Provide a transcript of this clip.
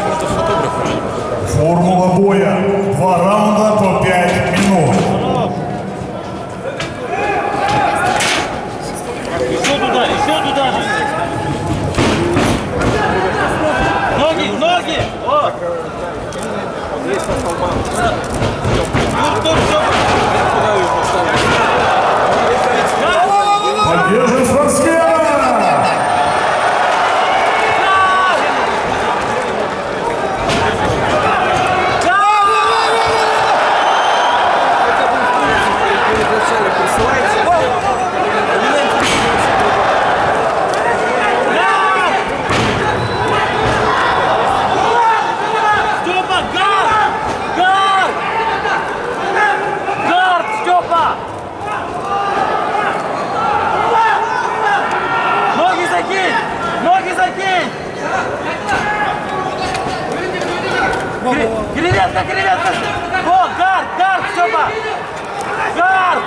Это фотограф уже. Формула боя. Два раунда по 5 минут. Еще туда, еще туда же. Ноги, ноги! О! Юр, тур, Степа! Поддерживаем спортсмена! Перед присылайте. Меня интересует. Степа, гард! Гард! Гард, Степа! Ноги закинь! Ноги закинь! Креветка, креветка! О, гард, гард, Степа! Гард!